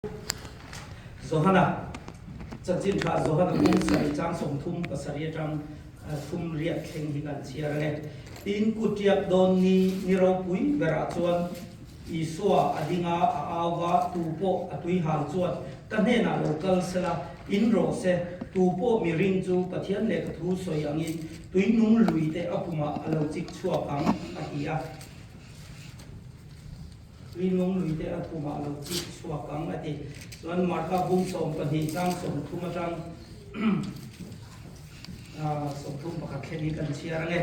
Johana, Chanchin Tha Johana kung sarih chang 37 atang thum riat thleng hi kan chhiar ang e. Tin, kut tiak dawn ni ni ropui berah chuan Isua a ding a, a au va, Tu pawh a tui hal chuan ka hnenah lo kal sela, in rawh se, tu pawh mi ring chu Pathian lehkha thu sawi angin tui nung lui te a pumah a lo chik chhuak ang, a ti a. Tui nung lui te a pumah a lo chik chhuak ang, a ti. Chuan Marka bung 12 chang 30 atang 31 thlen hi kan chhiar ang e.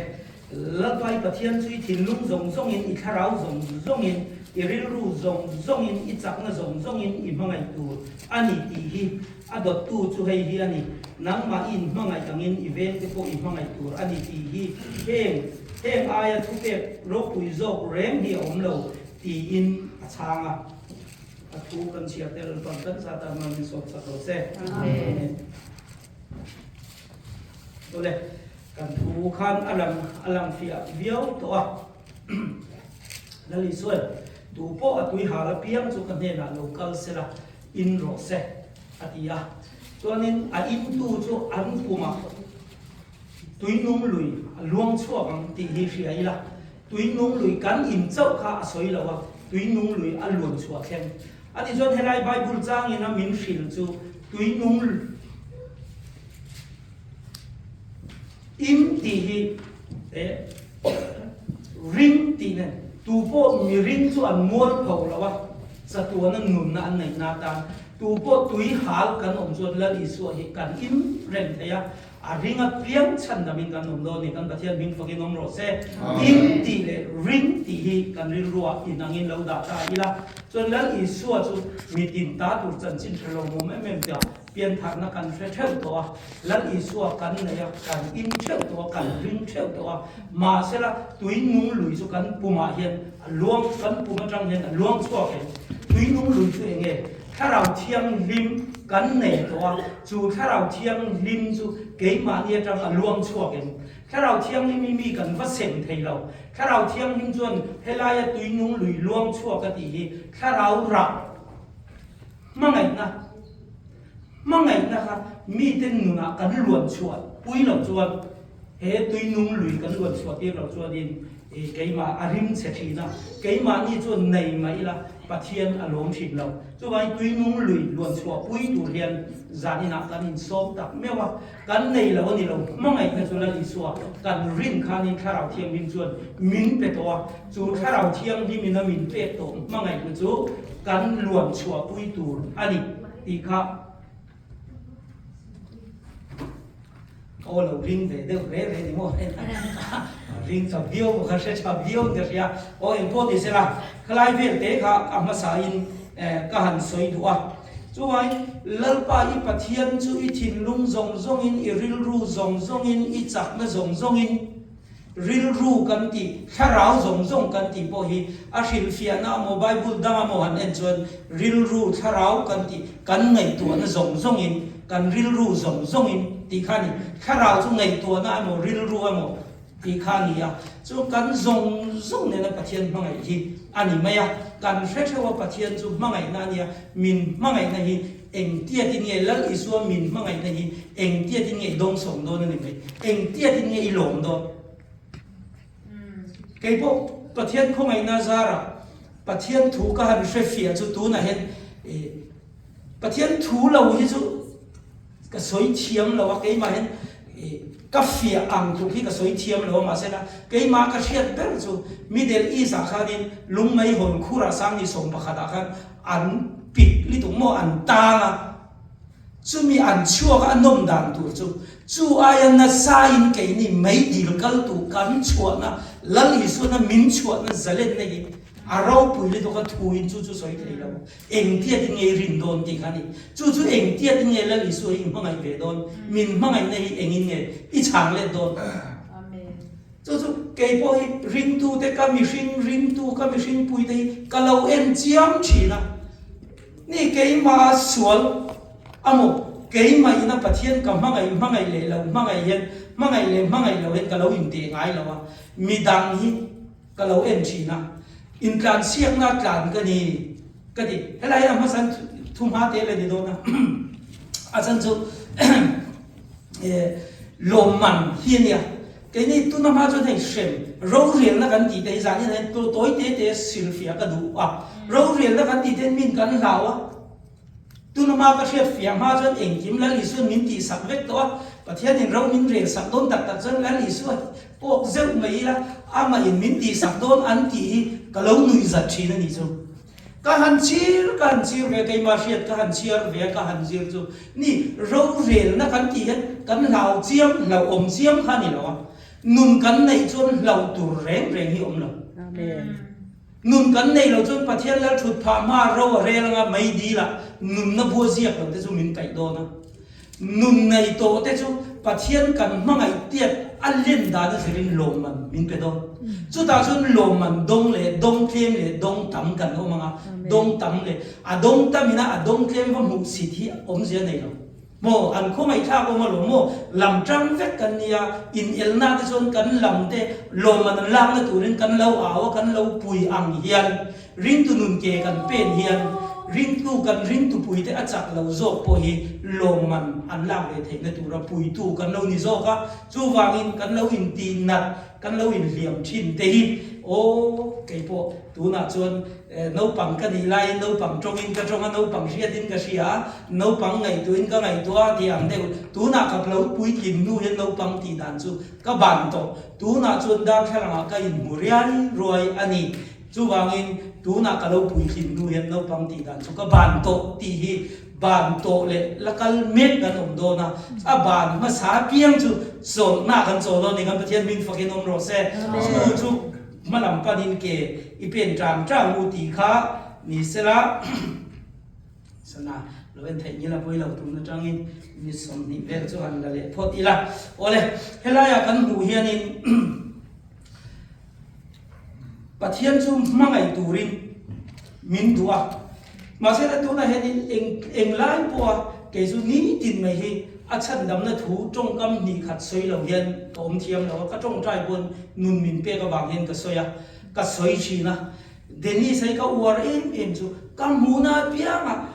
Lalpa i Pathian chu i thinlung zawng zawngin, i thlarau zawng zawngin, i rilru zawng zawngin, i chakna zawng zawngin i hmangaih tur a ni tih hi a dawttu chu hei hi a ni. Nangmah i inhmangaih angin i vengte pawh i hmangaih tur a ni tih hi heng heng aia thupek ropui zawk reng hi a awm lo tiin a chhang a. A thu kan chhiar tel Lalpan kan zat ah min sawm chak lo se. Amen. Awle, kan thu khan a lang a lang fiah viau tawh a. Lal Isuain, Tu pawh a tui hal apiang chu ka hnenah lo kal sela, in rawh se, a ti a. Chuanin a intu chu an pumah tui nung lui a luang chhuak ang tih hi hria ila, tui nung lui kan in chauh kha a sawi lo a, tui nung lui a luan chhuah thleng. A ti chuan helai Bible changin a min hrilh chu tui nung In tih hi eh ring tih nen tu pawh mi ring chu an mual pho lo a, chatuana nunna an neihna atan tu pawh tui hal kan awm chuan Lal Isua hi kan in reng thei a, a ring apiang chhandamin kan awm dawn ni, kan Pathian hming fakin awm rawh se. In tih leh ring tih hi kan rilruah inangin lo dah ta ila chuan Lal Isua chu mitin ta tur chanchin hre lo mawm em em tia Piantharna kan hre theuh tawh a, Lal Isua kan nei a, kan in theuh tawh a, kan ring theuh tawh a, mahsela tui nung lui chu kan pumah hian a luang, kan pum atang hian a luang chhuak em? Tui nung lui chu eng nge? Thlarau Thianghlim kan nei tawh a, chu Thlarau Thianghlim chu keimahni atang a luang chhuak em? Thlarau Thianghlim hi mi kan va sem thei lo. Thlarau Thianghlim chuan helaia tui nung lui luang chhuak a tih hi Thlarau rah Hmangaihna, Hmangaihna kha mite nunah kan luan chhuah pui loh chuan, he tui nung lui kan luan chhuah tir loh chuanin keimah a rim chhe thin a, keimahni chuan nei mah ila Pathian a lawm thin lo. Chuvangin tui nung lui luan chhuah pui tur hian zaninah kan insawm tak meuh a, Kan nei lo a ni lo, hmangaihna chu Lal Isua kan rin khanin Thlarau Thianghlim chuan min pe tawh a, chu Thlarau Thianghlimin a min pek tawh hmangaihna chu kan luan chhuahpui tur a ni tih kha aw lo ring ve deuh re re ni maw ring tha viau bawk a hre tha viau in ka hria aw engpawh ni sela khalai vel te kha a hmasain ka han sawi duh a. Chuvangin, Lalpa i Pathian chu i thinlung zawng zawngin, i rilru zawng zawngin, i chakna zawng zawngin, rilru kan tih, thlarau zawng zawng kan tih pawh hi a hrilhfiahna amaw Bible dang amaw han en chuan rilru, thlarau kan tih, kan ngaihtuahna zawng zawngin, kan rilru zawng zawngin tih kha a ni. Thlarau chu ngaihtuahna emaw rilru emaw Tih kha a ni a, chu kan zawng zawng nena Pathian hmangaih hi a ni mai a, kan hre theuh a Pathian chu hmangaihna a nia, min hmangaihna hi engtiatin nge Lal Isua min hmangaihna hi engtiatin nge i dawngsawm dawn a ni mai, engtiatin nge i lawm dawn? Kei pawh Pathian khawngaihna zarah Pathian thu ka han hre fiah chu tunah hian Pathian thu lo hi chu ka sawi thiam lo a, keimah hian ka fiah ang tluk hi ka sawi thiam lo a, mahsela keimah ka hriat ber chu Middle East ah khanin lungmei hawn khurah sangni 11 ah khan an pik lutuk maw an tang a, chumi an chhuak a a nawm dan tur chu chu aia nasa in keini meidil kal tu kan chhuahna Lal Isuana min chhuahna zalenna hi a ropui lutuk a thuin chu chu sawi thei lo. Engtiatin nge i rin dawn tih kha a ni. Chu chu engtiatin nge Lal Isua hi i hmangaih ve dawn? Min hmangaihna hi engin nge i chhang let dawn? Chu chu kei pawh hi ringtute ka mihring ringtu ka mihring puite hi ka lo en chiang thin a. Ni keimah sual amaw keimah ina Pathian ka hmangaih hmangaih leh lo hmangaih hian hmangaih leh hmangaih lo hian ka lo inteh ngai lo a. Midang hi Ka lo en thin a, intlansiakna tlan ka ni ka ti. Helai hian a hmasa in Thu hma te le ni dawn a. A chan chu lawmman hi a nia. Keini tuna hma chuan hei hrem rorelna kan tih te hi zan hian hei tawi te te silfiah ka duh a. Rorelna kan tih te hian min kan hlau a. Tuna hma ka hriat fiah hma chuan engkim Lal Isua'n min tihsak vek tawh a. Pathianin ro min relsak dawn tak tak chuan Lal Isua hi pawk zeuh mai ila amahin min tihsak dawn an tih hi ka lo nuihzat thin a nih chu. Ka han chhir, ka han chhir ve, keimah hriat ka han chhiar ve a, ka han zir chu ni, rorelna kan tih hian kan hlau chiam, hlauhawm chiam kha a ni lo a, nun kan neih chuan hlauh tur reng reng hi awm lo. Nun kan neih loh chuan Pathian lal thut phah hma ro a rel anga mei dilah nunna bua ziak lo te chu min kaih dawn a. Nun nei tawh te chu Pathian kan hmangaih tiat a len dan a zirin lawmman min pe dawn. Chutah chuan lawmman dawng leh dawng tlem leh dawng tam kan awm ang a, dawng tam leh a dawng tam ina a dawng tlem va hmuh sit hi awmzia nei lo. Maw an khawngaihthlak awm alawm maw lam tang vek kan nia, inelna te chuan kan lam te lawmman an lakna turin kan lo au a, kan lo pui ang hian Ringtu nun ke kan pen hian ringtu kan ringtupuite a chak lo zawk pawh hi lawmman an lak ve theihna tura puitu kan lo ni zawk a, chuvangin kan lo intih nat, kan lo inhliam thin te hi aw keipawh tunah chuan naupang ka nih laiin naupang tawngin ka tawng a, naupang hriatin ka hria a, naupang ngaihtuahin ka ngaihtuah a tih ang deuh tunah ka lo puitlin hnu hian naupang tih dan chu ka ban tawh, tunah chuan darthlalangah ka inhmu riai ruai a ni. Chuvangin, tunah ka lo puitlin hnu hian naupang tih dan chu ka ban tawh tih hi ban tawh leh la kal mek kan awm dawn a, a ban hmasa apiang chu chawlhna kan chawl dawn a ni, kan Pathian hming fakin awm rawh se. Chu chu hmalam panin ke i pen tang tang u tih kha ni sela, sana lo en theih ngil a pawi lo tun atangin mi 20 vel chu han la leh phawt ila. Awle, helaiah kan hmuh hianin Pathian chu hmangaih turin min duh a, mahse la tunah hianin eng eng lai pawha kei chu nitin mai hi a chhandamna thu tawngkam hnih khat sawi lo hian ka awm thiam lo a, ka tawngtai pawn nun min pek avang hian ka sawi a, ka sawi thin a. Dennis hei ka uar em em chu ka hmuhna apiangah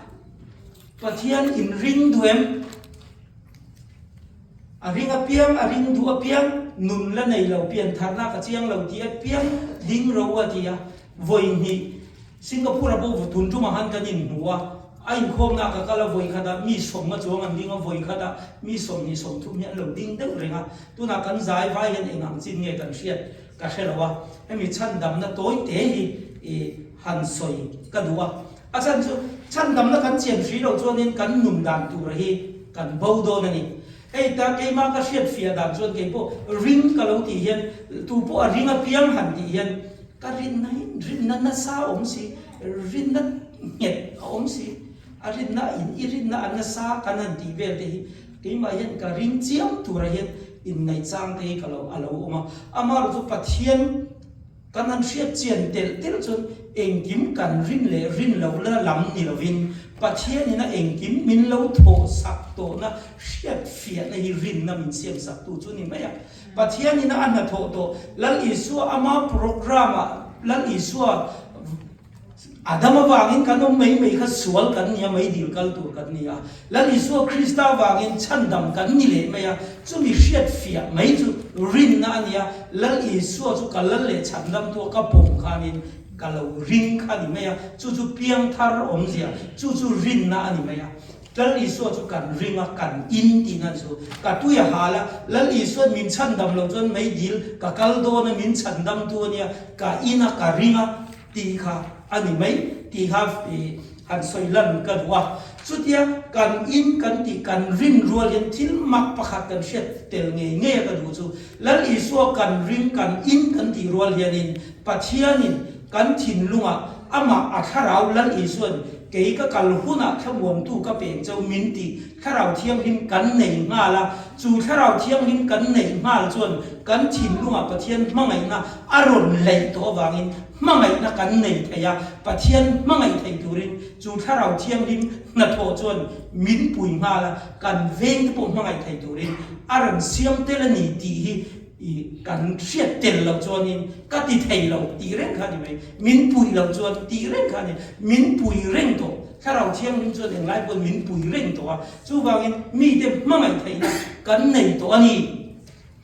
Pathian inring duh em? A ring apiang, a ring duh apiang, nun la nei lo, piantharna ka chiang lo tih apiang ding ro a ti a. Vawi hnih Singapore-a pawh tun tumah khan kan inhmu a, a inkhawmnaah ka kal a, vawi khatah mi sawmnga chuang an ding a, vawi khatah mi 20 30 hi an lo ding deuh reng a. Tunah kan zai vai hian eng ang chin nge kan hriat ka hre lo a, hemi chhandamna tawi te hi i han sawi ka duh a. A chhan chu chhandamna kan chian hri loh chuanin kan nun dan tura hi kan bo dawn a ni. Hei ta keimah ka hriat fiah dan chuan kei pawh ring ka lo tih hian tu pawh a ring apiang han tih hian ka rinna hi rinna nasa a awm si, rinna nghet a awm si, a rinna in i rinna a nasa kan han tih vel te hi keimah hian ka ring chiam turah hian inngaihchang te hi ka lo a lo awm a. Amaherawhchu Pathian Kan han hriat chian telh telh chuan engkim kan rin leh rin loh la lam ni lovin Pathianin a engkim min lo thawh sak tawhna hriat fiahna hi rinna min siam saktu chu ni mai a. Pathianin a hnathawh tawh Lal Isua ama programme-ah Lal Isua A dam avangin kan awm mai mai kha sual kan ni a, meidil kal tur kan ni a. Lal Isua Krista avangin chhandam kan ni leh mai a, chumi hriat fiah mai chu rinna a ni a. Lal Isua chu ka lal leh chhandamtu a ka pawm khanin ka lo ring kha a ni mai a, chu chu piangthar awmzia, chu chu rinna a ni mai a. Lal Isua chu kan ring a, kan in tihna chu ka tui a hal a, Lal Isua'n min chhandam loh chuan meidil ka kal dawn a, min chhandamtu a nia, ka in a, ka ring a. Tih kha a ni mai tih kha han sawi lan ka duh a. Chutia kan in kan tih kan rin rual hian thil mak pakhat kan hriat tel ngei ngei a ka duh chu Lal Isua kan ring kan in kan tih rual hianin Pathianin kan thinlungah amah a thlarau Lal Isua'n kei ka kal hunah thlamuantu ka peng cheu min tih Thlarau Thianghlim kan nei nghal a, chu Thlarau Thianghlim kan neih nghal chuan kan thinlungah Pathian hmangaihna a rawn leih tawh avangin hmangaihna kan nei thei a, Pathian hmangaih thei turin chu Thlarau Thianghlim hnathawh chuan min pui nghal a, kan vengte pawh hmangaih thei turin a rawn siam tel a ni tih hi i kan hriat tel loh chuanin ka ti thei lo tih reng kha a ni mai, min puih loh chuan tih reng kha a ni, min pui reng tawh. Thlarau Thianghlim chuan englai pawhin min pui reng tawh a, chuvangin mite hmangaih theihna kan nei tawh a ni.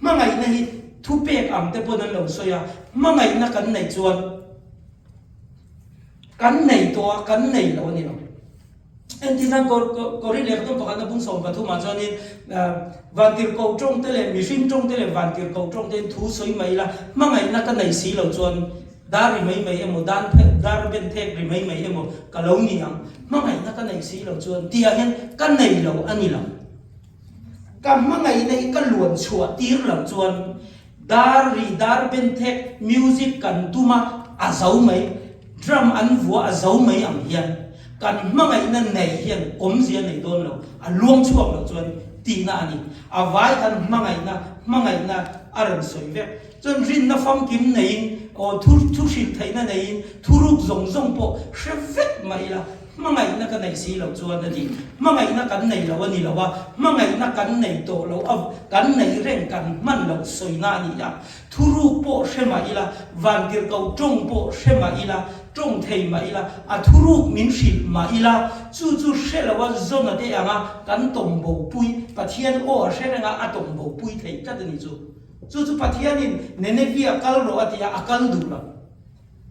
Hmangaihna hi thupek ang te pawn an lo sawi a, hmangaihna kan neih chuan kan nei tawh a, kan nei lo a ni lo. Engtin Korin lehkhathawm pakhatna bung 13 ah chuanin Vantirhkoh tawng te leh mihring tawng te leh Vantirhkoh tawng tein thu sawi mai ila, hmangaihna ka nei si lo chuan dar ri mai mai emaw, dan dar ben thek ri mai mai emaw ka lo ni ang. Hmangaihna ka nei si lo chuan tih ah hian ka nei lo a ni lo. Ka hmangaihna hi ka luan chhuah tir lo chuan Dar ri dar ben thek music kan tum a, a zo mai, drum an vua a zo mai ang hian kan hmangaihna nei hian awmzia nei dawn lo, a luang chhuak lo chuan tihna a ni. A vai khan hmangaihna hmangaihna a rawn sawi vek. Chuan rinna famkim neiin aw thu thu hrilh theihna neiin thuruk zawng zawng pawh hre vek mah ila Hmangaihna ka neih si loh chuan a ti. Hmangaihna kan nei lo a ni lo a, hmangaihna kan nei tawh lo a, kan neih reng kan hman loh sawina a ni a. Thuruk pawh hre mah ila, vantirhkoh tawng pawh hre mah ila, tawng thei mah ila, a thuruk min hrilh mah ila, chu chu hre lo a zawna te anga kan tawng bopui, Pathian aw a hre reng a, a tawng bopui thei tlat a ni chu. Chu chu Pathianin Nenevia kal rawh a ti a, a kal duh lo.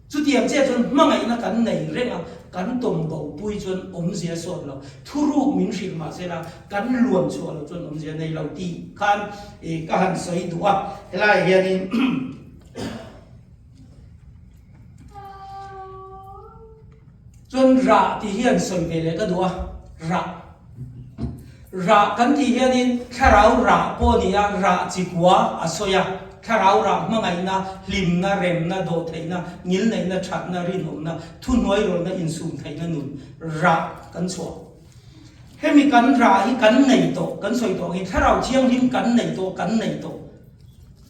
Chutiang chiah chuan hmangaihna kan nei reng a, kan tawm bopui chuan awmzia sawt lo, thuruk min hrilh mah sela kan luan chhuah loh chuan awmzia nei lo tih khan ka han sawi duh a. Helaiah hianin chuan rah tih hi han sawi ve leh ka duh a, rah. Rah kan tih hianin thlarau rah pawh a ni a, rah chi kua a sawi a. Thlarau rah hmangaihna, hlimna, remna, dawhtheihna, ngilneihna, thatna, rinawmna, thuhnuairawlna, insumtheihna nun rah kan chhuah. Hemi kan rah hi kan nei tawh, kan sawi tawh angin thlarau thianghlim kan nei tawh, kan nei tawh.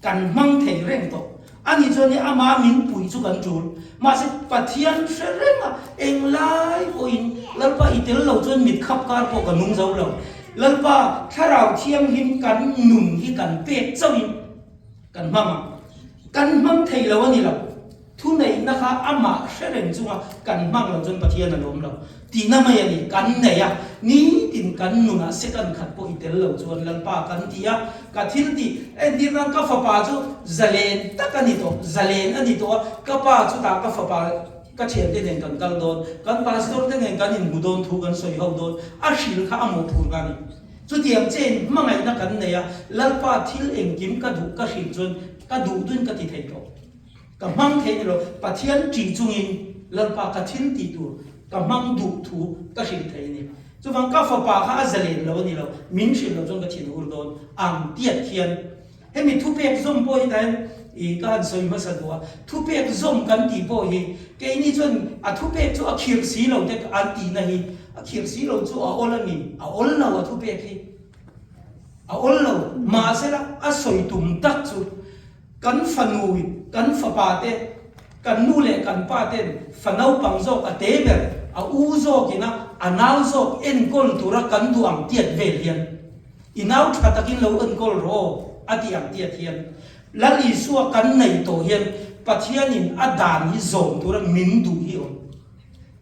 Kan hmang thei reng tawh. Ani chuan i ama min puih chu kan tul. Mahse Pathian hre reng a, englai pawhin Lalpa i tel lo chuan mit khap kar pawh ka nung zo lo. Lalpa Thlarau Thianghlim kan nun hi kan pek chauhin kan hmang ang. Kan hmang thei lo a ni lo. Thuneihna kha amah hre reng chunga kan hmang lo chuan Pathian a lawm lo tihna mai a ni. Kan nei a, nitin kan nunah second khat pawh i tel lo chuan Lalpa kan ti a, ka thil tih entir nan ka fapa chu zalen tak a ni tawh, zalen a ni tawh a, ka pa chutah ka fapa ka thiante nen kan kal dawn, kan pastor te nen kan inhmu dawn thu kan sawi ho dawn, a hrilh kha a mawhphur ka ni. Chutiang chein hmangaihna kan nei a, Lalpa thil engkim ka duh ka hrilh chuan ka duh duhin ka ti thei tawh. Ka hmang thei ni lo, Pathian ṭih chungin Lalpa ka thil tih tur ka hmang duh thu ka hrilh thei a ni. Chuvang ka fapa kha a zalen lo a ni lo, min hrilh lo chuan ka thin ur dawn ang tiat hian hemi thupek zawm pawh hi tahin i ka han sawi hmasa duh a, thupek zawm kan tih pawh hi keini chuan a thupek chu a khirh si lo te an tihna hi a khirh si lo chu a awl a ni, a awl lo a thupek hi a awl lo, mahsela a sawi tum tak chu Kan fanu, kan fapa te, kan nu leh kan pa ten fa naupang zawk a te ber, a u zawkin a, a nau zawk enkawl tura kan duh ang tiat vel hian, i nau tha takin lo enkawl rawh aw a tih ang tiat hian, Lal Isua kan nei tawh hian Pathianin a dan hi zawm tura min duh hi awm.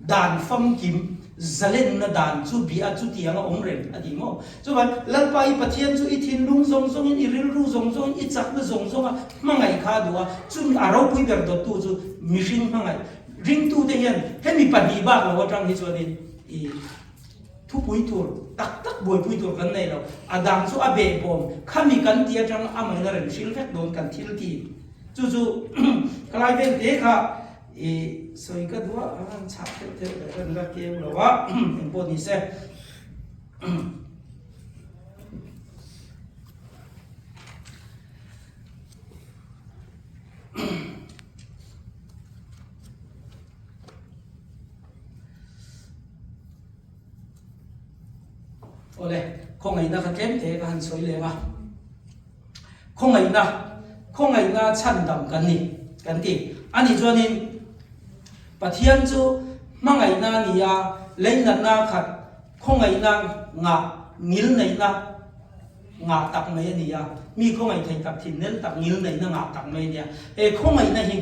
Dan famkim, zalenna dan chu bia chutiang a awm reng a ti maw? Chuvan, Lalpa i Pathian chu i thinlung zawng zawngin, i rilru zawng zawngin, i chakna zawng zawnga hmangaih kha a duh a, chumi a ropui ber dawttu chu mihring hmangaih. Ringtute hian hemi pahnih bak lo atang hi chuanin i thupui tur tak tak buaipui tur kan nei lo. A dang chu a behbawm, khami kan ti atang amahin a rem hril vek dawn kan thil ti. Chu chu ka lai vel te kha. I sawi ka duh a, a han chhah theuh theuh leh kan la keu lo a, eng pawh ni se. Awle, khawngaihna kha tlem te ka han sawi leng a. Khawngaihna, khawngaihna chhandam kan ni, kan ti. A nih chuanin Pathian chu hmangaihna a ni a, leinatna khat khawngaihna ngah, ngilneihna ngah tak mai a ni a, mi khawngaih thei tak, thinlel tak, ngilneihna ngah tak mai a ni a. He khawngaihna hi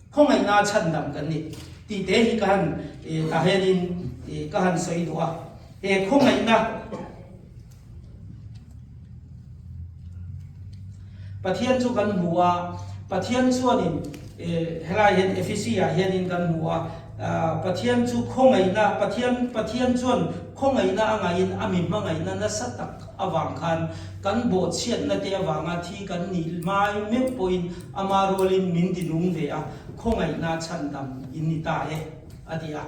khawngaihna chhandam kan ni tih te hi ka han tah hianin. ka han sawi duh a. He khawngaihna Pathian chu kan hmu a, Pathian chuanin helai hian Ephesi ah hianin kan hmu a, Pathian chu khawngaihna, Pathian Pathian chuan khawngaihna a ngaihin a mi hmangaihna nasa tak avang khan kan bawhchhiatna te avanga thi kan nih hmai meuh pawhin ama rualin min ti nung ve a, khawngaihna chhandam in ni ta e, a ti a.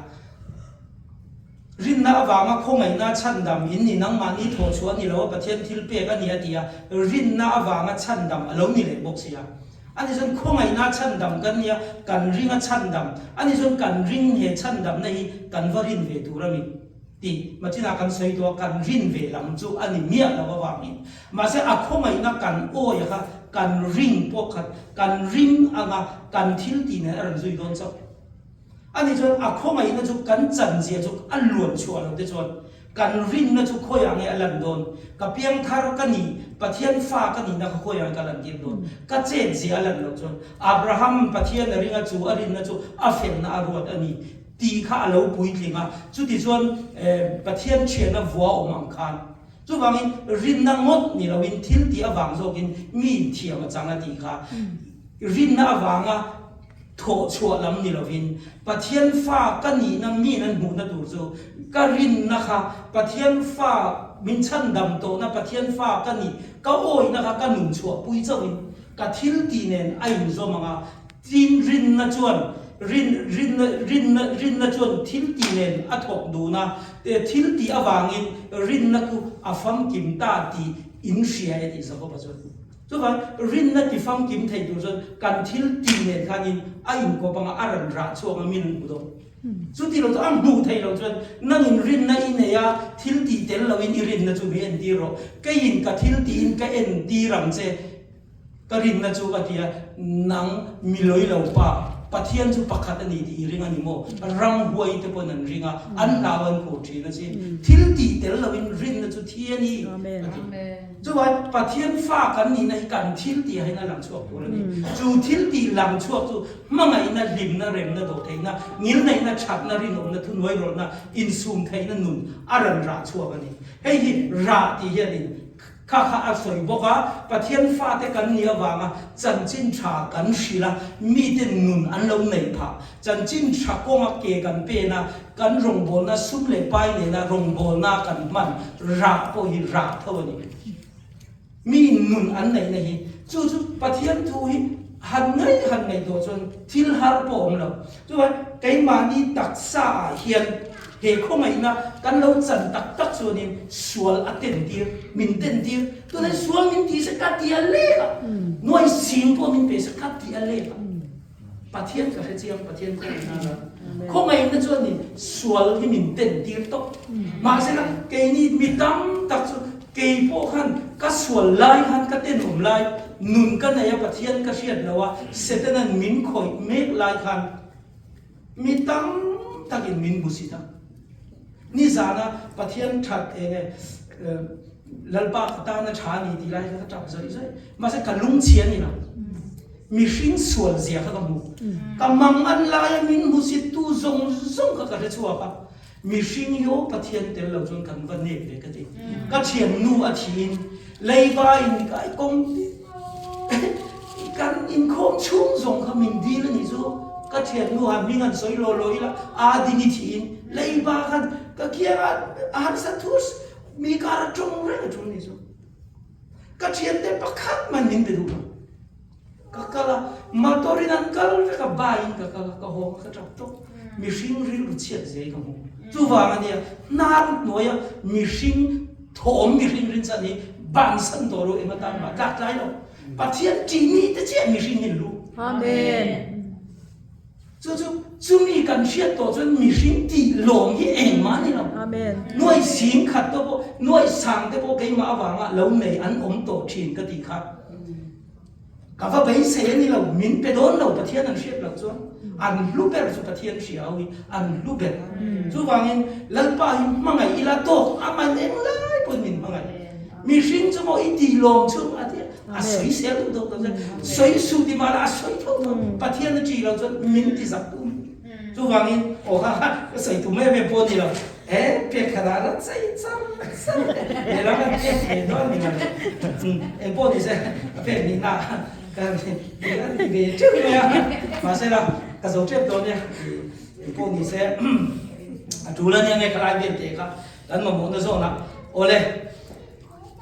Rinna avanga khawngaihna chhandam in ni nangmahni thawh chhuah a ni lo a, Pathian thil pek a ni a ti a, rinna avanga chhandam a lo ni leh bawk si a. Ani chuan khawngaihna chhandam kan nia, kan ring a chhandam, ani chuan kan ring he chhandamna hi kan va rin ve tur a ni tih machinah kan sawi tawh a, kan rin ve lam chu a ni miah lo avangin. Mahse a khawngaihna kan awi kha kan ring pawh khat, kan ring anga kan thil tih nen a rawn zui dawn chauh. Ani chuan a khawngaihna chu kan chanzia chu a luan chhuah lo te chuan kan rinna chu khawiah nge a lan dawn? Ka piangthar ka ni, Pathian fa ka nihna kha khawiah nge ka lan tir dawn? Ka chetzia a lan loh chuan Abraham Pathian a ringa chu a rinna chu a felna a ruat a ni tih kha a lo puitling a, chutichuan Pathian thiana vua awm ang khan chuvangin rinna ngawt ni loin thil tih avang zawkin mi thiam a chang a tih kha rinna avanga Thawh chhuah lam ni lovin Pathian fa ka nihna min an hmuhna tur chu ka rinna kha Pathian fa min chhandam tawhna Pathian fa ka nih ka awihna kha ka nun chhuah pui chauhin ka thil tih nen a inzawm ang a, tin rinna chuan rin rinna rinna rinna chuan thil tih nen a thawk dun a, thil tih avangin rinna chu a famkim ta tih in hria e tih Jakoba chuan. Chuvang, rinna ti famkim thei tur chuan kan thil tih nen khanin a inkawp anga a rawn rah chhuak ang min an hmu dawn. Chuti lo chu a hmuh theih loh chuan nangin rinna i nei a, thil tih tel loin i rinna chu mi entir rawh. Keiin ka thil tihin ka entir ang che, ka rinna chu a ti a, nang mi lawi lo pa, Pathian chu pakhat a ni tih i ring a ni maw? Ramhuai te pawhin an ring a, an hlau an khur thin a sin. Thil tih tel loin rinna chu thi a ni, a ti. Chuvai, Pathian fa kan nihna hi kan thil tih ah hian a lang chhuak tur a ni. Chu thil tih lang chhuak chu hmangaihna, hlimna, remna, dawhtheihna, ngilneihna, thatna, rinawmna, thunuairawlhna, insumtheihna nun a rawn rah chhuak a ni. Hei hi rah tih hianin kha kha a sawi bawk a, Pathian fate kan nih avanga chanchin tha kan hrilh a, mite nun an lo neih phah. Chanchin tha kawnga ke kan pen a, kan rawngbawlna sum leh pai nena rawngbawlna kan hman rah pawh hi rah tho a ni. Mi nun an neihna hi chu chu Pathian thu hi han ngaih han ngaihtuah chuan thil har pawh a awm lo. Chuan keimahni taksa ah hian he khawngaihna kan lo chan tak tak chuanin sual a tentir, min tentir. Tunah sual min tih se ka ti a lek a, nuai sing pawh min pe se ka ti a lek a. Pathian ka hre chiang, Pathian khawngaihna a ram. Khawngaihna chuan ni sual hi min ten tir tawp. Mahsela keini mi tam tak chu kei pawh khan ka sual lai khan ka tenawm lai nun ka nei a, Pathian ka hriat lo a, Setanan min khawih mek lai khan mi tam takin min hmusit a. Nizana Pathian that eng e Lalpa ka tana tha a ni tih lai kha ka tap zawih zawih. Mahse ka lungchhia a ni lo. Mihring sual zia kha ka hmu. Ka mang an laia min hmusittu zawng zawng kha ka hre chhuak a. Mihring hi aw Pathian tel lo chuan kan va nep ve ka ti. Ka thiannu a thiin leiba in ka kawng kan inkhawm chhung zawng kha min dil a nih chu. Ka thiannu han hming han sawi law law ila aa ding i thiin leiba khan ka kiangah a harsa thus mi kar a tawng reng a tul nih chu. Ka thiante pakhat man min be duh lo. Ka kal a, motor in an kal vek a, bike in ka kal a, ka hawng a, ka tap tawp. Mihring rilru chhiat zia hi ka hmu. Chuvang a nia, hnar hnuaia mihring thawm mihring rinchhan hi bansan tawh lo eng atan mah tlak tlai lo. Pathian ṭih mi te chiah mihring hi an lu. Amen. Chu chu chumi kan hriat tawh chuan mihring tih lawm hi engmah a ni lo. Amen. Nuai sing khat te pawh, nuai sang te pawh keimah avanga lo nei an awm tawh thin ka tih kha. Ka va beisei a ni lo, min pe dawn lo Pathian an hriat loh chuan an hlu ber chu Pathian hria ho hi an hlu ber. Chuvangin Lalpa hi hmangaih ila tawk a man eng lai pawhin min hmangaih. Mihring chu maw i tih lawm chu a ti a, a sawi sel duh deuh deuh chuan sawi suh ti mahla a sawi tho tho. Pathian a ṭih lo chuan min ti zak tu. Chuvangin aw kha kha ka sawi tum em em pawh a ni lo. He pek khat ah la chei char char lehlam an pek ve dawn ni mawle. Eng pawh ni se a pek nihna ah ka ti ve teuh mai a. Mahse la ka zo tep dawn nia. Eng pawh ni se a tul a nia nge khalai vel teh kha kan mamawhna zawnah awle.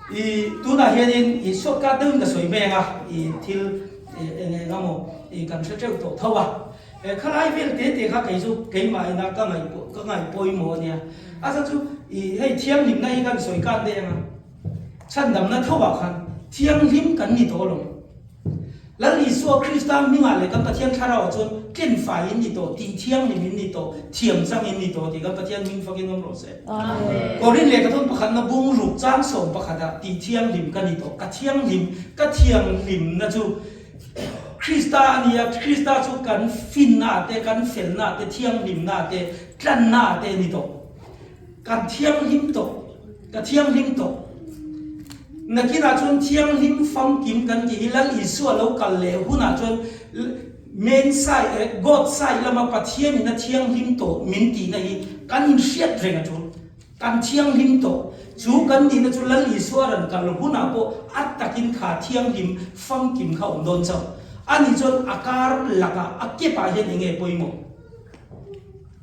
I tunah hianin i shortcut deuhin ka sawi mai ang a, i thil eng eng emaw i kan hre teuh tawh tho a. He khalai vel te te kha kei chu keimah ina ka ngaih ka ngaih pawimawh a nia. A chhan chu i hei thianghlimna hi kan sawi kan daih ang a, chhandamna tho ah khan thianghlim kan ni tawh alawm. Lal Isua Krista hmingah leh kan Pathian Thlarauah chuan tlenfai in ni tawh, tih thianghlim in ni tawh, thiam chang in ni tawh tih kan Pathian hming fakin awm rawh se. Korin lehkhathawn pakhatna bung ruk chang sawm pakhatah tih thianghlim ka ni tawh, ka thianghlim, ka thianghlimna chu Krista a ni a, Krista chu kan finna te, kan felna te, thianghlimna te, tlanna te a ni tawh. Kan thianghlim tawh, ka thianghlim tawh. Nakinah chuan thianghlim famkim kan tih hi Lal Isua lo kal leh hunah chuan men side, God side lama Pathianin a thianghlim tawh min tihna hi kan inhriat reng a tul. Kan thianghlim tawh. Chu kan nihna chu Lal Isua rawn kal hunah pawh a takin kha thianghlim famkim kha awm dawn chauh. Ani chuan a kar lakah a kepah hian eng nge pawimawh?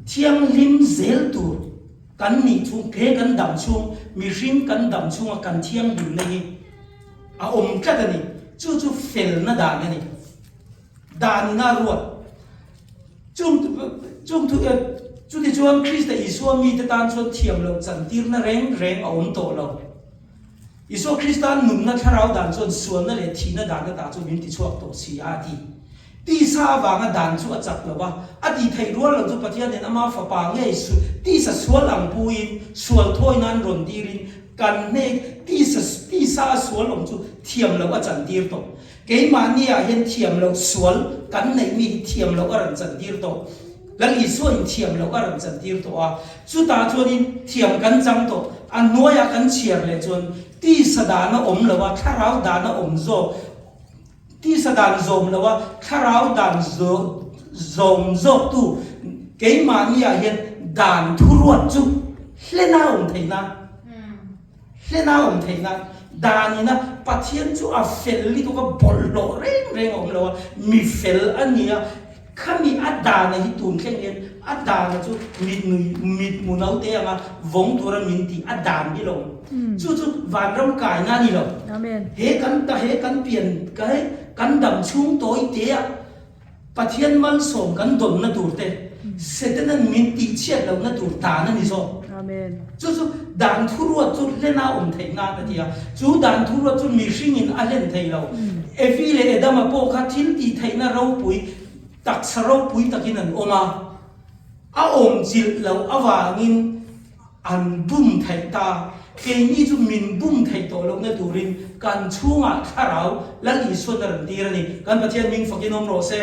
Thianghlim zel tur kan nih chhung, he kan dam chhung, mihring kan dam chhunga kan thianghlimna hi a awm tlat a ni. Chu chu felna dan a ni. Dan ina ruat. Chung chung thu chutichuan Krista Isua mite tan chuan thiam loh chantirna reng reng a awm tawh lo. Isua Krista nunna thlarau dan chuan sualna leh thihna dan ata chu min tichhuak tawh si a, a ti. Tisa avanga dan chu a chak lo va, a tih theih rual lo chu Pathianin ama Fapa ngei tisa sual ang puiin sual thawi nan rawn tirin kan hnek tisa tisa a sual awm chu thiam loh a chantir tawh. Keimahniah hian thiam loh sual kan neih mi hi thiam loh a rawn chantir tawh. Lal Isua in thiam loh a rawn chantir tawh a, chutah chuanin thiam kan chang tawh. A hnuaiah kan chhiar leh chuan tisa dan a awm lo a, thlarau dan a awm zawk. Tisa dan zawm lo a, thlarau dan zawm zawktu keimahniah hian dan thuruat chu hlena awm theih nan, hlena awm theih nan, danina Pathian chu a fel lutuk a, bawlhhlawh reng reng a awm lo a, mi fel a ni a, Khami a dana hi tun thleng hian a dana chu mitnui mitmu naute anga vawng tura min tih a dan hi lo. Chu chu vanram kaina a ni lo. He kan ta he kan pian ka he kan dam chhung tawi te ah Pathian malsawm kan dawnna tur te Setanan min tih chhiat lohna tur dan a ni zawk. Chu chu dan thuruat chu hlena awm theih nan a ti a. Chu dan thuruat chu mihringin a hlen thei lo. Evi leh Adama pawh kha thil tih theihna ropui, taksa ropui takin an awm a. A awm chilh loh avangin an bum theih ta. Keini chu min bum theih tawh lohna turin kan chhungah thlarau Lal Isuan a rawn tir a ni. Kan Pathian hming fakin awm rawh se.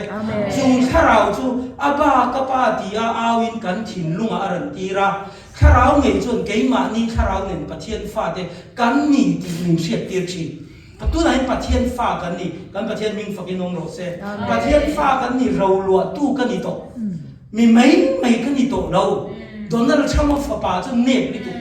Chu thlarau chu a pa ka pa tia auin kan thinlungah a rawn tir a. Thlarau ngei chuan keimahni thlarau nen Pathian fate kan ni tih min hriattir thin. Tunah hian Pathian fa kan ni. Kan Pathian hming fakin awm rawh se. Pathian fa kan ni, roluahtu ka ni tawh. Mi mai mai ka ni tawh lo. Donald Trump-a fapa chu nep lutuk.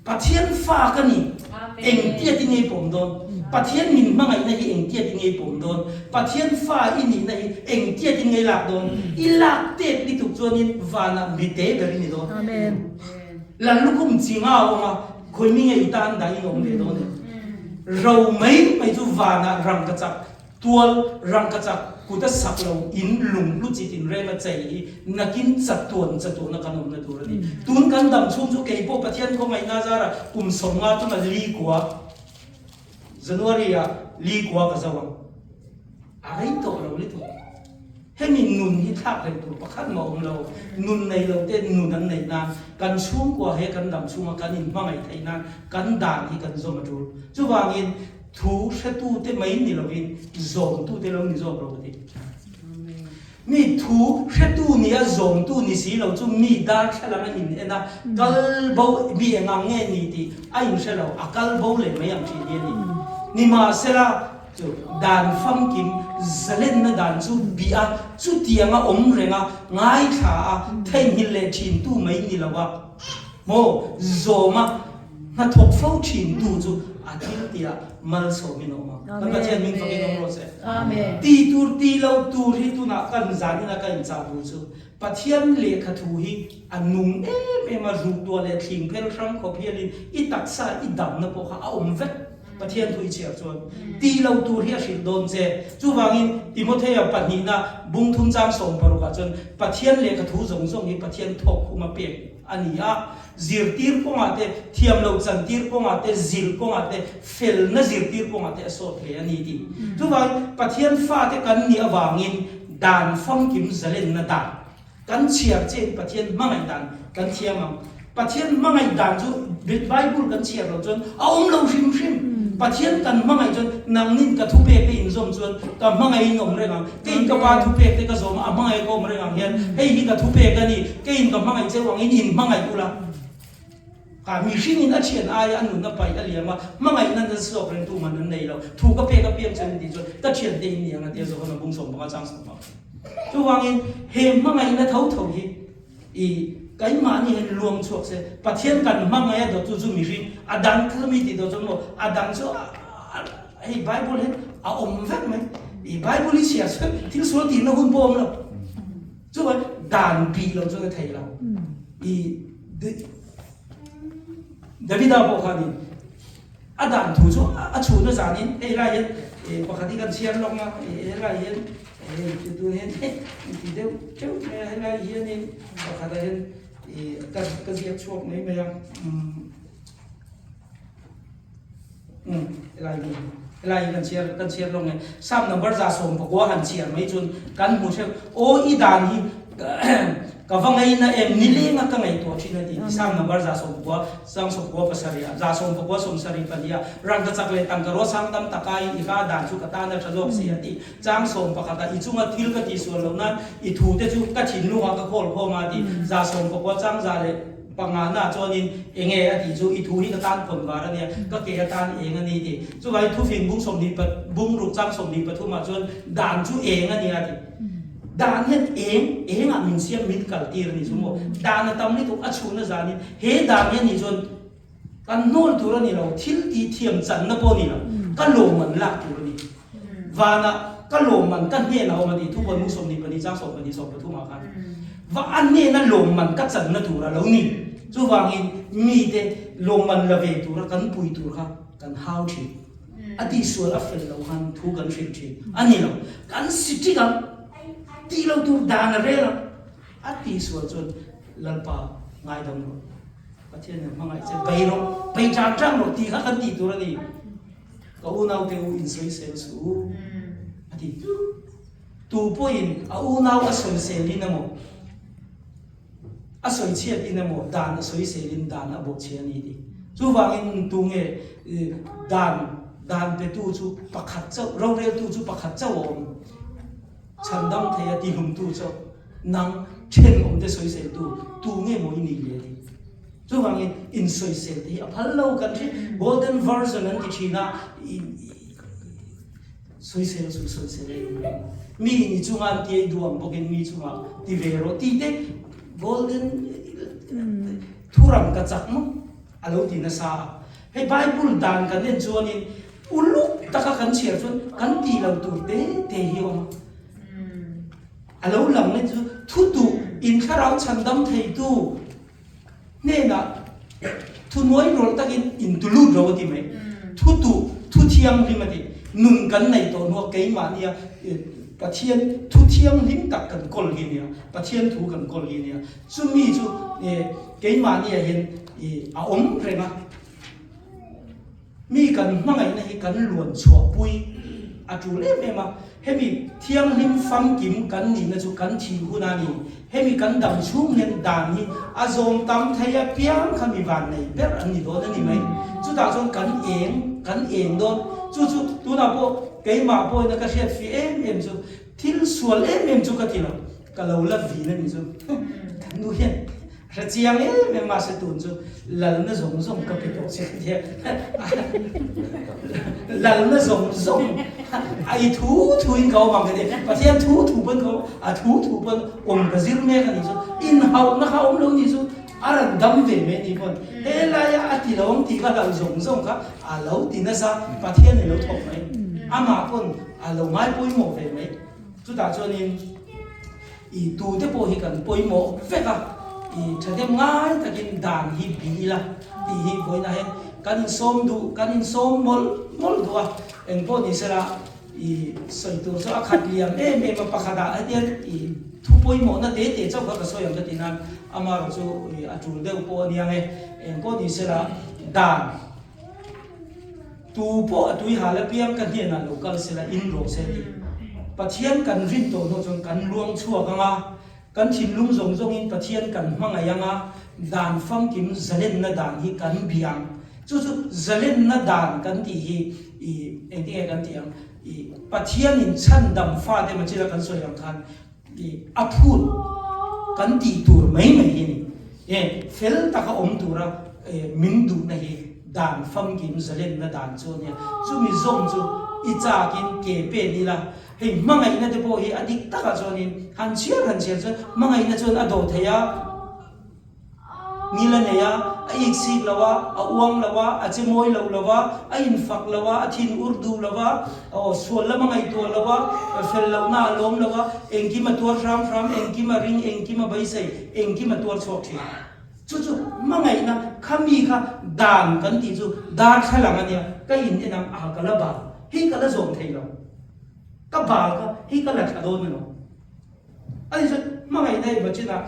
Pathian fa ka ni, engtia ti ngei pawm dawn? Pathian min hmangaihna hi engtia ti ngei pawm dawn? Pathian fa i nihna hi engtia ti ngei lak dawn? I lak tet lutuk chuanin vanah mi te ber i ni dawn. Lal lukhum chi nga a awm a, khawi mi nge i tan dah in awm ve dawn em? Ro mai mai chu vanah rang ka chak. Tual rangkachak kut a sak lo in lung hlu chi tinreng a chei hi nakin chatuan chatuana kan awmna tur a ni. Tun kan dam chhung chu kei pawh Pathian khawngaihna zara kum 50 tuna li kua January ah li kua ka zo ang. A rei tawh lo lutuk. Hemi nun hi thlak hlei tur pakhat mah awm lo. Nun nei lo te nun an neih nan, kan chhungkua he kan dam chhunga kan inhmangaih theih nan kan dan hi kan zawm a tul. Chuvangin Thu hretute mai ni lovin zawmtute lo ni zawk rawh ka ti. Mi thu hretu nia zawmtu ni si lo chu mi darthlalang a in en a, kal bo mi eng ang nge ni tih a inhre lo, a kal bo leh mai ang thin hi a ni. Nimahsela. Chu dan famkim zalenna dan chu bih a, chutianga awm reng a, ngaithla a, theihnghilh leh thintu mai ni lo a, maw zawm a, hnathawk fo thintu chu a thil tihah malsawmin a awm ang. Kan Pathian hming fakin awm rawh se. Ti tur ti lo tur hi tunah kan zanina ka inchah duh chu Pathian lehkha thu hi a nung em em a, ruhtuah leh thling phel hrang khawp hianin i taksa i damna pawh kha a awm vek. Pathian thu i chhiar chuan ti lo tur hi a hrilh dawn che. Chuvangin Timothea pahnihna bung thum chang 16 ah chuan Pathian lehkha thu zawng zawng hi Pathian thawk khuma pek a ni a, zirtir kawngah te, thiam lo chantir kawngah te, zilh kawngah te, felna zirtir kawngah te a sawt hle a ni tih. Chuvangin Pathian fate kan nih avangin dan famkim zalenna dan kan chhiar chiahin Pathian hmangaih dan kan thiam ang. Pathian hmangaih dan chu Bible kan chhiar loh chuan a awm lo hrim hrim. Pathian kan hmangaih chuan nangnin ka thupek te inzawm chuan ka hmangaihin awm reng ang. Keiin ka pa thupek te ka zawm a, a hmangaih ka awm reng ang hian hei hi ka thupek a ni, keiin ka hmangaih cheu angin in hmangaih ula. Ka mihringin a thian aia a nunna paih a liam a, hmangaihna nasa zawk reng tu man an nei lo. Thu ka pek apiang chuan in tih chuan ka thiante in ni ang a tia Johana bung 15 chang 15. Chuvangin he hmangaihna tho tho hi i keimahni hian luang chhuak se, Pathian kan hmangaih a dawttu chu mihring, a dang kha mi tih dawt chuan maw a dang chu hei Bible hian a awm vek mai. I Bible hi chhiar chuan thil sual tihna hun pawh a awm lo. Chuvang dan bih lo chuan a thei lo. I Davida pawh khanin a dan thu chu a chhun a zanin hei lai hian pakhat hi kan chhiar lawk a, helai hian hei tun hian ti deuh teuh mai a, helai hianin pakhatah hian ka ka ziak chhuak mai mai a. Umm helai hi helai hi kan chhiar kan chhiar lawng e Psalm number 119 han chhiar mai chuan kan hmu hreuh aw i dan hi ka va ngaina em nilenga ka ngaihtuah thin a ti Psalm number 119 sang 97 ah 19 74 ah rangkachak leh tangkaraw sang tam takai i ka dan chu ka tan a tha zawk si a ti chang 11 ah i chunga thil ka tihsual loh nan i thu te chu ka thinlungah ka khawl khawm a ti 19 chang za leh Pangana chuanin enge a tih chu i thu hi ka tan khawn var a nia, ka ke atan eng a ni tih. Chuvangin thufing bung 20 pa bung ruk chang 23 ah chuan dan chu eng a nia a ti. Dan hian eng engah min siam min kal tir a ni chu maw. Dan a tam lutuk a chhun a zanin he dan hian nih chuan kan hnawl tur a ni lo, thil tih thiam channa pawh a ni lo, ka lawm an lak tur a ni. Vanah ka lawmman ka hnenah awm a ti, Thupuan mung 22 chang 12 13 ah khan va a hnena lawmman ka channa tur a lo ni. Chuvangin mite lawmman la ve tura kan pui tur kha kan hau thin. A tihsual a fel lo khan thu kan hrilh thin a ni lo. Kan si ṭik ang, tih lo tur dan a rel ang. A tihsual chuan Lalpa ngaidam rawh, Pathian in hmangaih che, bei rawh, bei ṭang ṭang rawh tih kha kan tih tur a ni. Ka unaute u insawisel suh u, a ti. Tu pawhin a unau a sawiselin emaw, a sawichhiatin emaw, dan a sawiselin dan a bawhchhe a ni ti. Chuvangin tu nge dan dan petu chu pakhat chauh, roreltu chu pakhat chauh a awm. Chhandam thei a tihlumtu chauh, nang thenawmte sawiseltu tu nge maw i nih le a ti. Chuvangin insawisel te hi a phal lo kan hre golden version an ti thin a sawisel chu sawisel a in mi ni chunga an ti ei duh ang bawkin mi chunga ti ve rawh ti te golden thuram ka chak maw a lo ti nasa a hei bible dan kan en chuanin uluk taka kan chhiar chuan kan ti lo tur te te hi awm a lo lang na chu thu duh in thlarau chhandam theitu hnenah thunuai rawlh takin intulut lo a ti mai. Thu duh, thu thianghlim a ti. Nun kan nei tawh hnuah keimahnia Pathian thu thianghlim tak kan kawl hi a nia, Pathian thu kan kawl hi a nia. Chumi chu keimahnia hian a awm reng a. Mi kan hmangaihna hi kan luan chhuahpui a tul em em a, hemi thianghlim famkim kan nihna chu kan thih hun a ni. Hemi kan dam chhung hian dan hi a zawm tam thei apiang kha mi van nei ber an ni dawn a ni mai. Chutah chuan kan eng kan eng dawn. Chu chu tunah pawh keimah pawhin a ka hriat fih em em chu thil sual em em chu ka ti lo, ka lo la vin a ni chu. Kan nu hian. Hre chiang em em mahse tun chu lalna zawng zawng ka pe tawh che ka tia. Lalna zawng zawng a i thu thu in ka awm ang ka ti. Pathian thu thu pawn ka awm, a thu thu pawn awm ka zir mek a nih chu. Inhauhna kha awm lo nih chu a rawn dam ve mai a nih pawn he laia a ti lo ang tih ka hlauh zawng zawng kha a lo ti nasa Pathian in lo thawk mai. Amah pawn a lo ngai pawimawh ve mai. Chutah chuanin I tute pawh hi kan pawimawh vek a, i thahnem ngai takin dan hi bi ila tih hi vawiinah hian kan insawm duh, kan insawm mawlh mawlh duh a, engpawh ni sela i sawi tur chu a khat liam em em a, pakhatah hetiang i thu pawimawhna te te chauh kha ka sawi ang ka ti nan amaherawh chu i a tul deuh pawh a nia nge, engpawh ni sela dan Tu pawh a tui hal apiang ka hnenah lo kal sela in rawh se tih Pathian kan rin tawh hnuah chuan kan luang chhuak ang a, kan thinlung zawng zawngin Pathian kan hmangaih ang a, dan famkim zalenna dan hi kan bia ang. Chu chu zalenna dan kan tih hi i engtinge kan tih ang? I Pathianin chhandam fate machila kan sawi ang khan I a phut kan tih tur mai mai hi ni. E fel taka awm tura min duhna hi dan famkim zalenna dan chu a nia. Chumi zawng chu i chakin ke pen ila, hei hmangaihna te pawh hi a dik takah chuanin han chhiar han chhiar chuan hmangaihna chuan a dawh thei a. Ngil a nei a, a iksik lo a, a uang lo a, a che mawi lo lo a, a infak lo a, a thin ur duh lo a, aw sual lam a ngaihtuah lo a, fel lohna a lawm lo a, engkim a tuar hram hram, engkim a ring, engkim a beisei, engkim a tuar chhuak thin. Chu chu hmangaihna kha mi kha dan kan tih chu darthlalang a nia, ka in en ang, ah ka la bal, hei ka la zawm thei lo, ka bal kha hei ka la thla dawn emaw. A ni chuan hmangaihna hi Bachinah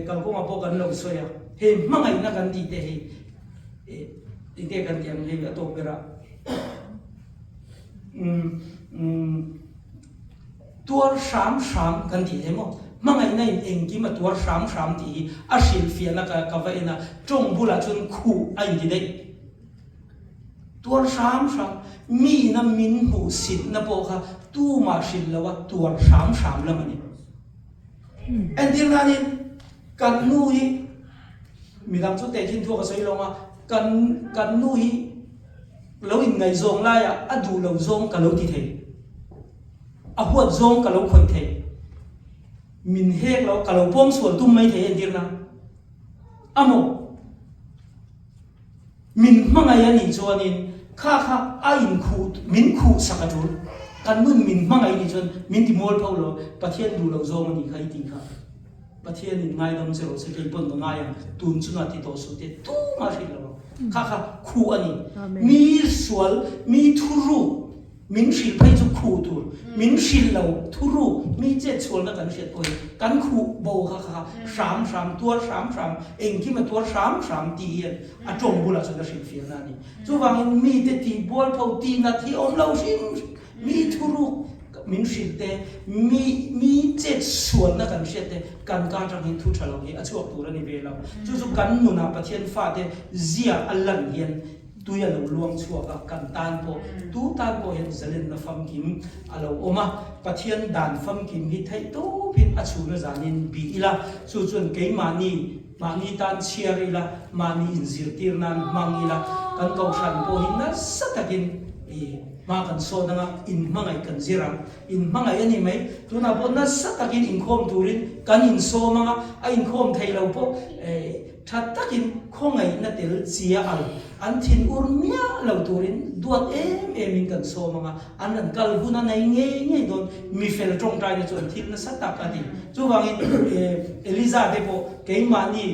kalkawngah pawh kan lo sawi a, hei hmangaihna kan tih te hi enge kan tih ang hei a tawp berah tuar hram hram kan tih thei maw? Hmangaihna in engkim a tuar hram hram tih hi a hrilhfiahna ka va en a, tawng bulah chuan khuh a inti daih. Tuar hram hram, mi ina min hmuh sitna pawh kha tumah hrilh lo a tuar hram hram lam a ni. Entir nanin kan nu hi midang chu tehkhin thu ka sawi lo ang a, kan kan nu hi lo inngaihzawng laiah a duh lo zawng ka lo ti thei, a huat zawng ka lo khawih thei, min hek lo ka lo pawngsual tum mai thei entir nan a maw? Min hmangaih a nih chuanin kha kha a inkhuh, min khuh sak a tul. Kan nun min hmangaih nih chuan min ti mual pho lo, Pathian duh lo zawng a nih kha i tih kha. Pathianin ngaidam che rawh se, kei pawn ka ngai ang, tun chungah ti tawh suh tih tumah hrilh lo ang. Kha kha khuh a ni. Mi sual, mi thuruk Min hrilh phei chu khuh tur, min hrilh lo thuruk mi chet chhualna kan hriat pawh hi kan khuh bo kha kha hram hram, tuar hram hram, engkim a tuar hram hram tih hian a tawng bulah chuan a hrilhfiahna a ni. Chuvangin mite tih bualpho tih nat hi awm lo hrim hrim, mi thuruk min hrilh te, mi mi chet sualna kan hriat te kan ka atang hian thu tha lo hi a chhuak tur a ni ve lo. Chu chu kan nunah Pathian fate zia a lan hian Tui a lo luang chhuak a, kan tan pawh, tu tan pawh hian zalenna famkim a lo awm a. Pathian dan famkim hi theih tawpin a chhuna zanin bih ila, chu chuan keimahni, mahni tan chhiar ila, mahni inzirtir nan hmang ila, kan kohhran pawh hi nasa takin i hma kan sawn anga inhmangaih kan zir ang. Inhmangaih a ni mai. Tunah pawh nasa takin inkhawm turin kan insawm anga, a inkhawm thei lo pawh Tha takin khawngaihna tel chia al an thin ur miah lo turin duat em emin kan sawm ang a, an rawn kal hun a nei ngei ngei dawn. Mi fel tawngtaina chuan thil nasa tak a ti. Chuvangin Eliza te pawh keimahni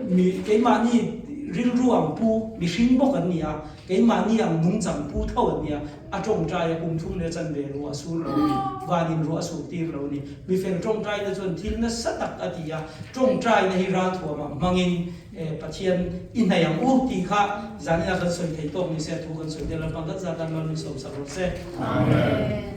mi keimahni rilru ang pu mihring bawk an ni a, keimahni ang nungchang pu tho an ni a, A tawngtai a kum thum leh chanve ruah a sur lo a ni. Vanin ruah a sur tir lo a ni. Mifel tawngtaina chuan thil nasa tak a ti a, tawngtaina hi ralthuamah hmangin Pathian i hnaih ang u tih kha zanina kan sawi thei tawk ni se, thu kan sawi tel a, Lalpan kan zatan mal min sawmsak rawh se. Amen.